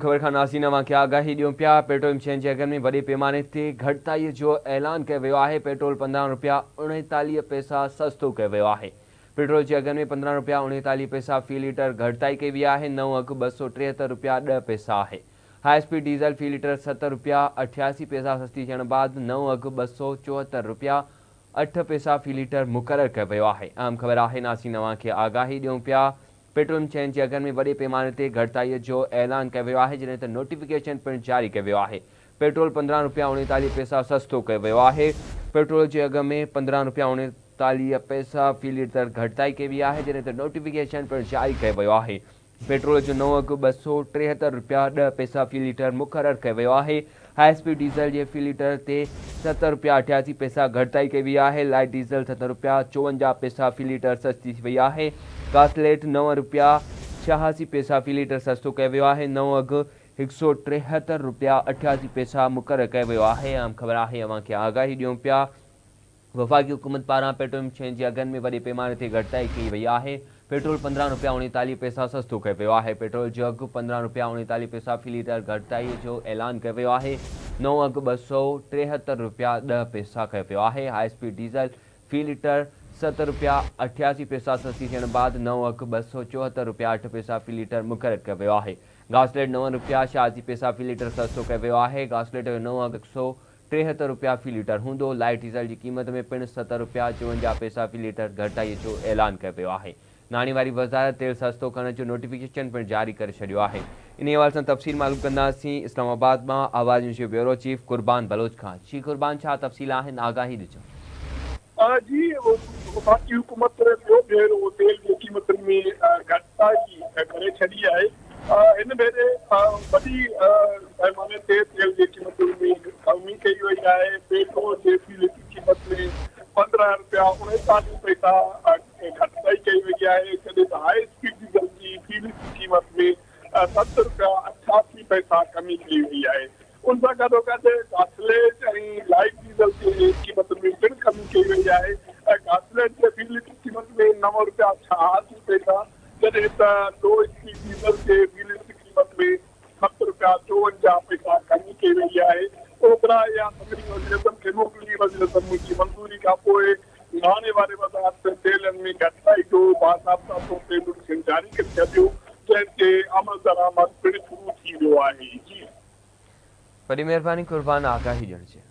خبر کان ناظرين اوهان کي آگاهي ڏيون پيا پيٽروليم شين جي اگهن ۾ وڏي پيماني تي گهٽتائي جو اعلان ڪيو ويو آهي پيٽرول 15 رپيا 39 پئسا سستو ڪيو ويو آهي پيٽرول جي اگهن ۾ 15 رپيا 39 پئسا في ليٽر گهٽتائي ڪئي وئي آهي نئون اگهه 273 رپيا 10 پئسا آهي هاء اسپيڊ ڊيزل في ليٽر 7 رپيا 88 پئسا سستي ٿيڻ بعد نئون اگهه 274 رپيا 8 پئسا في ليٽر مقرر ڪيو ويو آهي اهم خبر آهي ناظرين اوهان کي آگاهي ڏيون پيا پيٽروليم شين جي اگهن ۾ وڏي پيماني تي گهٽتائي جو اعلان ڪيو ويو آهي جڏهن ته نوٽيفڪيشن پڻ جاري ڪيو ويو آهي پيٽرول 15 رپيا 39 پئسا سستو ڪيو ويو آهي پيٽرول جي اگهه ۾ 15 رپيا 39 پئسا في ليٽر گهٽتائي ڪئي وئي آهي جڏهن ته نوٽيفڪيشن پڻ جاري ڪيو ويو آهي پيٽرول جو نئون اگهه 273 رپيا 10 پئسا في ليٽر مقرر ڪيو ويو آهي هاء اسپيڊ ڊيزل جي في ليٽر تي 7 رپيا 88 پئسا گهٽتائي ڪئي وئي آهي، لائيٽ ڊيزل 7 رپيا 54 پئسا في ليٽر سستي ٿي وئي آهي، گاسليٽ 9 رپيا 86 پئسا في ليٽر سستو ڪيو ويو آهي، نئون اگهه 173 رپيا 88 پئسا مقرر ڪيو ويو آهي، اهم خبر آهي اوهان کي آگاهي ڏيون پيا. وفاقي حڪومت پاران پيٽروليم شين جي اگهن ۾ وڏي پيماني تي گهٽتائي ڪئي وئي آهي، پيٽرول 15 رپيا 39 پئسا سستو ڪيو ويو آهي، پيٽرول جو اگهه 15 رپيا 39 پئسا في ليٽر گهٽتائي جو اعلان ڪيو ويو آهي، نئون اگهه 273 رپيا 10 پئسا ڪيو ويو آهي، هاء اسپيڊ ڊيزل في ليٽر 7 رپيا 88 پئسا سستي ٿيڻ بعد نئون اگهه 274 رپيا 8 پئسا في ليٽر مقرر ڪيو ويو آهي، گاسليٽ 9 رپيا 86 پئسا في ليٽر سستو ڪيو ويو آهي، گاسليٽ جو نئون اگهه 173 رپيا في ليٽر هوندو، لائيٽ ڊيزل جي قيمت ۾ پڻ 7 رپيا 54 پئسا في ليٽر گهٽتائي جو اعلان ڪيو ويو آهي. ناڻي واري وزارت تيل سستو ڪرڻ جو نوٽيفڪيشن پڻ جاري ڪري ڇڏيو آهي. انهي حوالي سان تفصيل معلوم ڪنداسين اسلام آباد مان آواز نيوز جي بيورو چيف قربان بلوچ کان. جي قربان ڇا تفصيل آهن آگاهي ڏجو. جي وفاقي حڪومت ٻيو ڀيرو تيل جي قيمتن ۾ گهٽتائي ڪري ڇڏي آهي. هن ڀيري وڏي پئماني تي تيل جي قيمتن ۾ ڪمي ڪئي وئي آهي، پيٽرول جي في ليٽر قيمت ۾ 15 رپيا 39 پئسا گهٽتائي ڪئي وئي آهي، جڏهن ته هاء اسپيڊ ڊيزل جي في ليٽر قيمت ۾ 7 رپيا 88 پئسا ڪمي ڪئي وئي آهي. ان سان گڏوگڏ گاسليٽ ۽ لائيٽ ڊيزل جي قيمتن ۾ پڻ ڪمي ڪئي وئي آهي، گاسليٽ جي في ليٽر قيمت ۾ 9 رپيا 86 پئسا جڏهن ته لو اسپيڊ ڊيزل جي في ليٽر قيمت ۾ 7 رپيا 54 پئسا ڪمي ڪئي وئي آهي. اوگرا اها سمري وزيراعظم کي موڪلي، وزيراعظم جي منظوري کانپوء ناڻي واري وزارت تيلن ۾ گهٽتائي جو باضابطا طور تي نوٽيفڪيشن جاري ڪري ڇڏيو، جنهن تي عملدرآمد پڻ شروع ٿي ويو آهي. جي. وڏي مهرباني قربان آگاهي ڏيڻ جي لاء.